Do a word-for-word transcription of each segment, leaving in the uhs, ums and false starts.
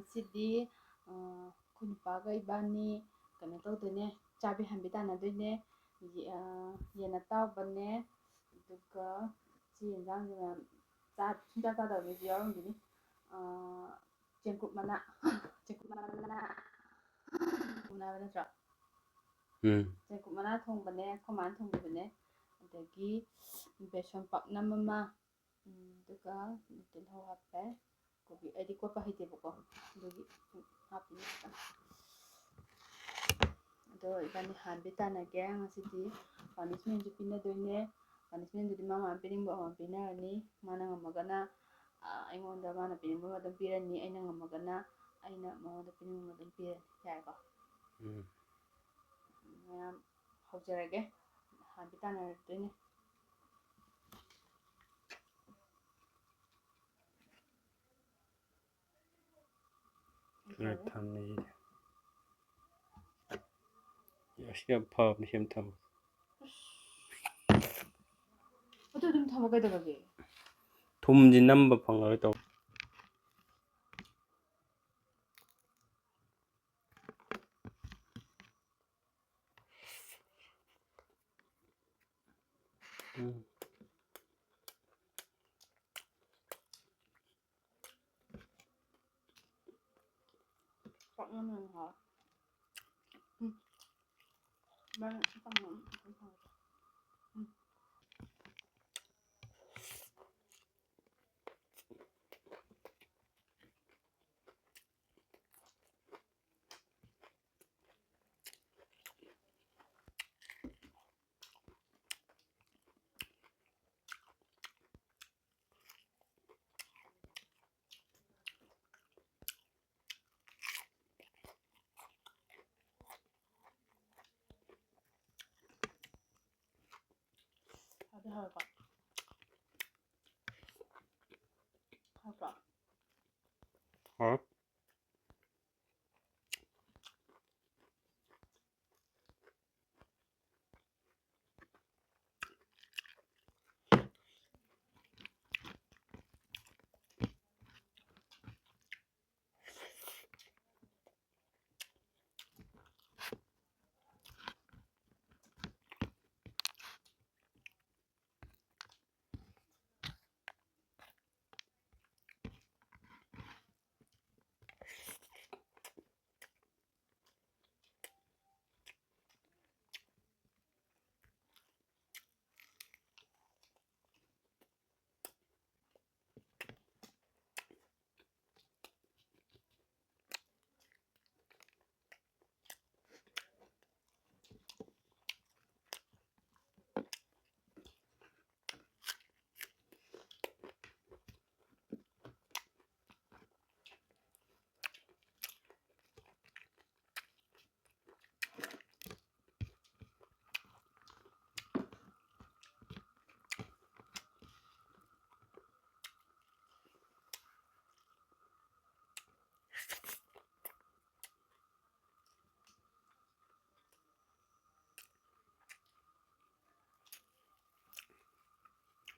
ꯉꯁꯤꯗꯤ ꯑꯩꯈꯣꯏ ꯅꯨꯄꯥꯒ ꯏꯕꯥꯅꯤ ꯀꯩꯅꯣ ꯇꯧꯗꯣꯏꯅꯦ, ꯆꯥꯕꯤ ꯍꯥꯟꯕꯤ ꯇꯥꯟꯅꯗꯣꯏꯅꯦ꯫ ꯌꯦ- ꯑ, ꯌꯦꯟ ꯑꯇꯥꯎꯕꯅꯦ, ꯑꯗꯨꯒ ꯁꯤ ꯌꯦꯟꯖꯥꯡꯁꯤꯅ ꯆꯥ- ꯁꯨꯡꯆꯥ ꯆꯥꯗꯕ ꯃꯤꯁꯨ ꯌꯥꯎꯔꯝꯈꯤꯅꯤ꯫ ꯑ, ꯆꯦꯡꯀꯨꯞ ꯃꯅꯥ ꯆꯦꯡꯀꯨꯞ ꯃꯅꯥ ꯍꯥꯏꯕ ꯅꯠꯇ꯭ꯔꯣ? ꯎꯝ꯫ ꯆꯦꯡꯀꯨꯞ ꯃꯅꯥ ꯊꯣꯡꯕꯅꯦ, ꯑꯩꯈꯣꯏ ꯃꯥꯅ ꯊꯣꯡꯕꯤꯕꯅꯦ꯫ ꯑꯗꯒꯤ ꯕꯦꯁꯣꯟ ꯄꯥꯛꯅꯝ ꯑꯃ, ꯎꯝ, ꯑꯗꯨꯒ ꯇꯤꯜꯍꯧ ꯍꯥꯞꯄꯦ꯫ ꯀꯣꯕꯤ ꯑꯩꯗꯤ ꯀꯣꯠꯄ ꯍꯩꯇꯦꯕꯀꯣ, ꯑꯗꯨꯒꯤ ꯍꯥꯞꯄꯤꯅꯦ ꯈꯤꯇꯪ꯫ ꯑꯗꯣ ꯏꯕꯥꯅꯤ ꯍꯥꯟꯕꯤ ꯇꯥꯟꯅꯒꯦ꯫ ꯉꯁꯤꯗꯤ ꯄꯥꯅꯤꯁꯃꯦꯟꯁꯨ ꯄꯤꯅꯗꯣꯏꯅꯦ꯫ ꯄꯥꯅꯤꯁꯃꯦꯟꯗꯨꯗꯤ ꯃꯥ ꯃꯥꯅ ꯄꯤꯅꯤꯡꯕ ꯑꯃ ꯄꯤꯅꯔꯅꯤ꯫ ꯃꯥꯅ ꯉꯝꯃꯒꯅ ꯑꯩꯉꯣꯟꯗ ꯃꯥꯅ ꯄꯤꯅꯤꯡꯕ ꯑꯃ ꯑꯗꯨꯝ ꯄꯤꯔꯅꯤ, ꯑꯩꯅ ꯉꯝꯃꯒꯅ ꯑꯩꯅ ꯃꯉꯣꯟꯗ ꯄꯤꯅꯤꯡꯕ ꯑꯗꯨꯝ ꯄꯤꯔꯅꯤ꯫ ꯌꯥꯔꯦꯀꯣ? ꯎꯝ꯫ ꯃꯌꯥꯝ ꯍꯧꯖꯔꯒꯦ꯫ ꯍꯥꯟꯕꯤ ꯇꯥꯟꯅꯔꯛꯇꯣꯏꯅꯦ꯫ ꯈꯔ ꯊꯝꯃꯦ ꯁꯤꯗꯤ꯫ ꯑꯁ, ꯌꯥꯝ ꯐꯕꯅꯤ ꯁꯤ ꯌꯥꯝ ꯊꯝꯃ꯫ ꯑꯗꯨ ꯑꯗꯨꯝ ꯊꯝꯃꯣ ꯀꯩꯗꯧꯔꯒꯦ? ꯊꯨꯝꯁꯤ ꯅꯝꯕ ꯐꯪꯉꯔꯣꯏ ꯇꯧ꯫ ꯎꯝ꯫ ꯄꯥꯛꯅꯝ ꯌꯥꯝ ꯍꯥꯎꯋꯦ꯫ ꯎꯝ꯫ ꯃꯔꯣꯏ ꯄꯥꯛꯅꯝ ꯌꯥꯝ ꯍꯥꯎꯋꯦ꯫ ꯎꯝ꯫ ꯍꯥꯎꯗꯤ ꯍꯥꯎꯋꯦꯀꯣ? ꯍꯥꯎꯇ꯭ꯔꯣ? ꯍꯥꯎ꯫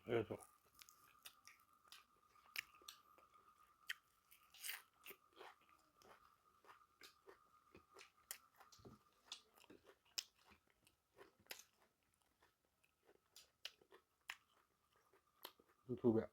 ꯑꯩꯁꯨ꯫ ꯊꯨꯕ꯫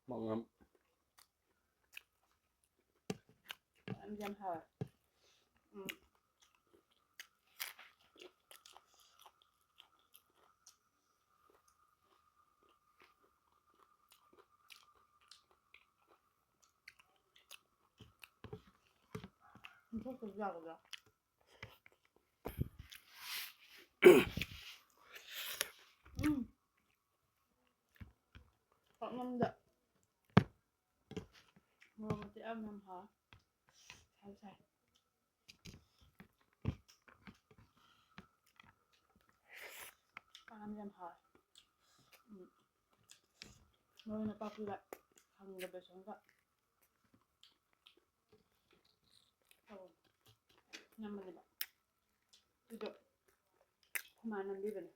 ꯃꯉꯝ꯫ ꯌꯥꯝ, ꯌꯥꯝ ꯍꯥꯎꯋꯦ꯫ ꯎꯝ꯫ ꯏꯟꯊꯣꯛꯇꯕ ꯌꯥꯒꯗ꯭ꯔꯥ? ꯎꯝ꯫ ꯄꯥꯛꯅꯝꯗ ꯃꯣꯔꯣꯛ ꯃꯆꯦꯠ ꯑꯃ ꯌꯥꯝ ꯍꯥꯎꯋꯦ꯫ ꯁꯥꯏ ꯁꯥꯏ꯫ ꯄꯥꯛꯅꯝ ꯌꯥꯝ ꯍꯥꯎꯋꯦ꯫ ꯎꯝ꯫ ꯃꯔꯣꯏ ꯅꯄꯥꯛꯄꯤꯒ ꯈꯥꯃꯦꯟꯒ ꯕꯦꯁꯣꯟꯒ ꯇꯧꯔ ꯅꯝꯕꯅꯦꯕ꯫ ꯑꯗꯨꯗꯣ ꯑꯩꯈꯣꯏ ꯃꯥꯅ ꯅꯝꯕꯤꯕꯅꯦ꯫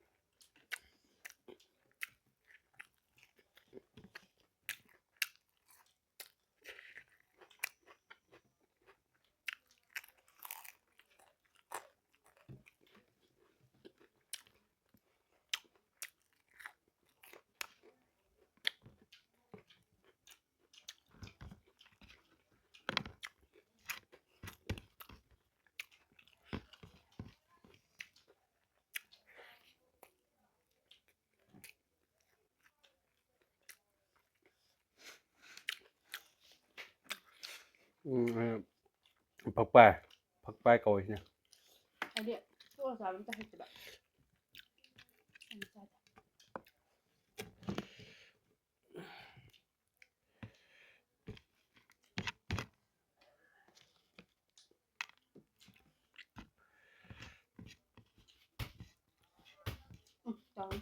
ꯎꯝ, ꯑ, ꯐꯛꯄꯥꯏ꯫ ꯐꯛꯄꯥꯏ ꯀꯧꯏꯁꯤꯅ꯫ ꯑꯩꯗꯤ ꯇꯣꯛꯑ ꯆꯥꯕ ꯑꯝꯇ ꯍꯩꯇꯦꯕ꯫ ꯑꯩ ꯆꯥꯗꯦ꯫ ꯎꯝ, ꯆꯥꯎꯋꯤ꯫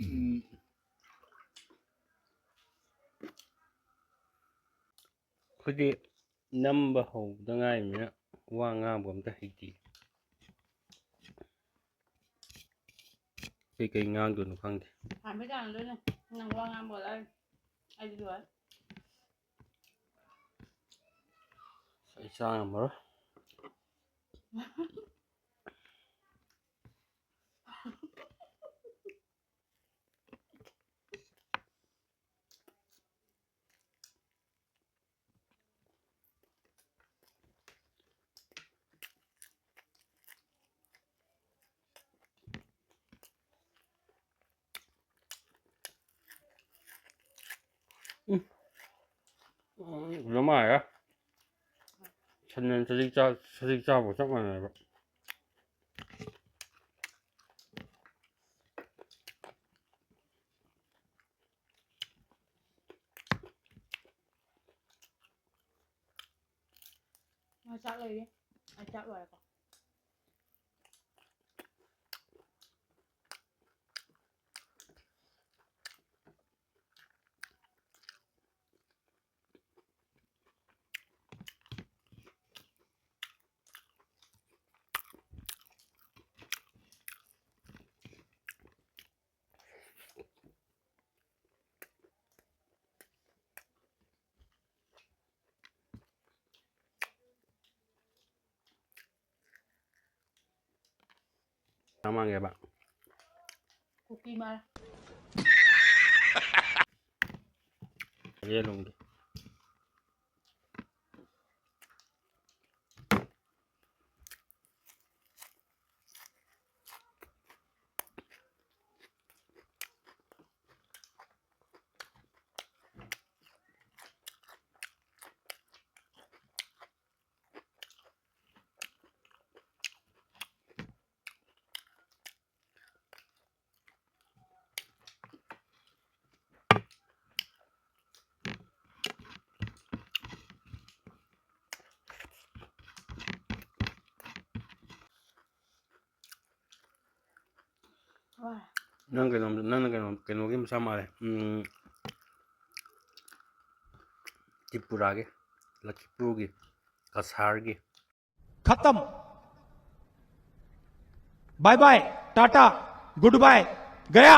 ꯎꯝ꯫ ꯑꯩꯈꯣꯏꯗꯤ ꯅꯝꯕ ꯍꯧꯕꯗ ꯉꯥꯏꯔꯤꯃꯤꯅ ꯋꯥ ꯉꯥꯡꯕ ꯑꯝꯇ ꯍꯩꯇꯦ꯫ ꯀꯩꯀꯩ ꯉꯥꯡꯗꯣꯏꯅꯣ ꯈꯪꯗꯦ꯫ ꯍꯥꯟꯕꯩ ꯇꯥꯟꯅꯗꯣꯏꯅꯦ꯫ ꯅꯪ ꯋꯥ ꯉꯥꯡꯕ ꯂꯥꯏꯔꯤ꯫ ꯑꯩꯗꯤ ꯂꯣꯏꯔꯦ꯫ ꯑꯩ ꯆꯥ ꯉꯝꯃꯔꯣꯏ꯫ ꯎꯝ꯫ ꯎꯝ, ꯑꯗꯨꯃꯥꯏꯅ ꯁꯟ ꯁꯖꯤꯛ ꯆꯥ-, ꯁꯖꯤꯛ ꯆꯥꯕꯒ ꯆꯞ ꯃꯥꯟꯅꯩꯕ꯫ ꯆꯥꯛ ꯂꯩꯔꯤ꯫ ꯑꯩ ꯆꯥꯛ ꯂꯣꯏꯔꯦꯀꯣ꯫ ꯆꯥꯝꯃꯒꯦꯕ꯫ ꯀꯨꯀꯤ ꯃꯥꯜꯂꯦ꯫ ꯌꯦꯔꯨꯝꯒꯤ꯫ ꯅꯪ ꯀꯩꯅꯣ, ꯅꯪꯅ ꯀꯩꯅꯣ, ꯀꯩꯅꯣꯒꯤ ꯃꯆꯥ ꯃꯥꯜꯂꯦ꯫ ꯎꯝ, ꯇ꯭ꯔꯤꯄꯨꯔꯥꯒꯤ, ꯂꯈꯤꯄꯨꯔꯒꯤ, ꯀꯁꯥꯔꯒꯤ꯫ खत्म। बाय बाय, टाटा, गुड बाय, गया।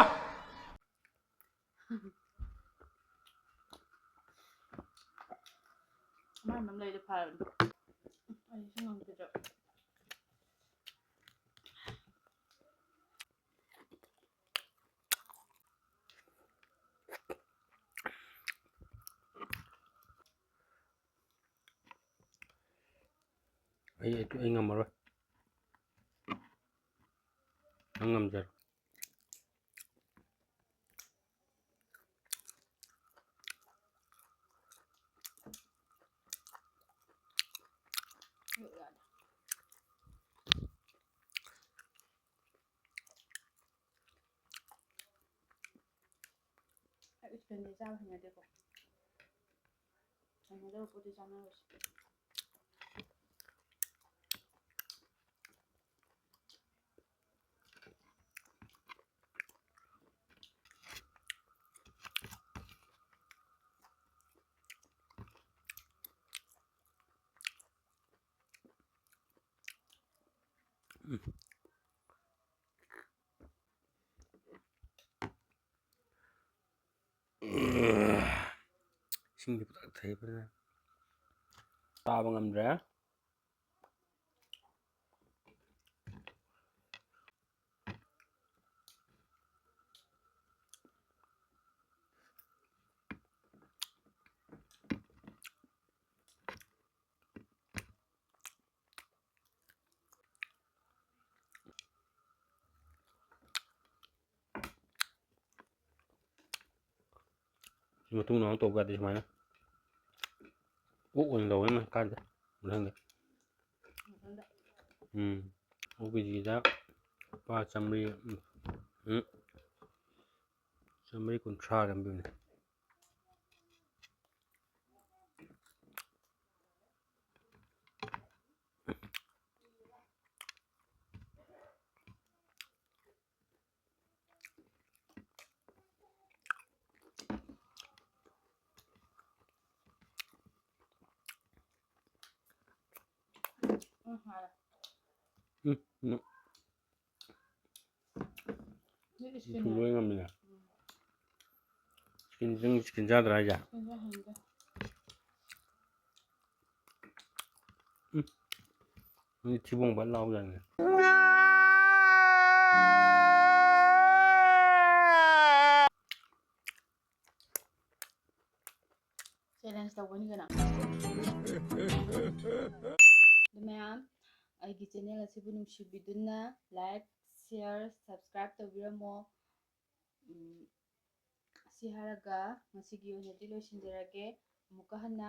ꯃꯥꯏ ꯃꯝ ꯂꯩꯗꯤ ꯐꯔꯕꯅꯤ꯫ ꯑꯩꯁꯨ ꯉꯝꯈꯤꯗ꯭ꯔꯦ꯫ ꯑꯩ, ꯑꯩ, ꯑꯩ ꯉꯝꯃꯔꯣꯏ꯫ ꯅꯪ ꯉꯝꯖꯔꯣ꯫ ꯑꯩ ꯎꯁꯣꯏꯗꯤ ꯆꯥꯕ ꯍꯩꯅꯗꯦꯀꯣ꯫ ꯍꯩꯅꯗꯕ ꯄꯣꯠꯇꯤ ꯆꯥꯅꯔꯣꯏꯁꯦ꯫ ꯎꯝ꯫ ꯏꯁꯤꯡꯗꯤ ꯄꯨꯊꯛ ꯊꯛꯑꯦ ꯐꯖꯅ꯫ ꯆꯥꯕ ꯉꯝꯗ꯭ꯔꯦ꯫ ꯁꯤ ꯃꯇꯨꯡꯗ ꯑꯃꯨꯛ ꯇꯧꯕ ꯌꯥꯗꯦ ꯁꯨꯃꯥꯏꯅ꯫ ꯑꯣꯛ ꯑꯣꯏꯅ ꯂꯧꯋꯦ ꯃꯥ ꯀꯥꯟꯗ ꯃꯊꯪꯗ꯫ ꯎꯝ꯫ ꯑꯣꯛ ꯀꯦ ꯖꯤꯗ ꯂꯨꯄꯥ ꯆꯥꯝꯃꯔꯤ, ꯎꯝ, ꯎꯝ, ꯆꯥꯝꯃꯔꯤ ꯀꯨꯟꯊ꯭ꯔꯥ ꯂꯩꯔꯝꯕꯅꯦ꯫ ꯎꯝ, ꯍꯥꯎꯔꯦ꯫ ꯎꯝ, ꯎꯝ꯫ ꯁꯤ ꯏꯁꯀꯤꯟ ꯁꯨꯡꯂꯣꯏ ꯉꯝꯃꯤꯅꯦ꯫ ꯎꯝ꯫ ꯏꯁꯀꯤꯟ, ꯅꯪ ꯏꯁꯀꯤꯟ ꯆꯥꯗ꯭ꯔꯥ ꯍꯥꯏꯁꯦ? ꯏꯁꯀꯤꯟ ꯆꯥ ꯍꯩꯅꯗꯦ꯫ ꯎꯝ꯫ ꯅꯪꯗꯤ ꯊꯤꯕꯣꯡ ꯐꯖꯅ ꯂꯥꯎꯖꯥꯠꯅꯤꯅꯦ꯫ Challenge ꯇꯧꯒꯅꯤ ꯀꯅꯥ? ꯑꯗꯨ ꯃꯌꯥꯝ, ꯑꯩꯒꯤ channel ꯑꯁꯤꯕꯨ ꯅꯨꯡꯁꯤꯕꯤꯗꯨꯅ like, share, subscribe ꯇꯧꯕꯤꯔꯝꯃꯣ꯫ ꯎꯝ, ꯁꯤ ꯍꯥꯏꯔꯒ ꯉꯁꯤꯒꯤ ꯑꯣꯏꯅꯗꯤ ꯂꯣꯏꯁꯤꯟꯖꯔꯒꯦ꯫ ꯑꯃꯨꯛꯀ ꯍꯟꯅ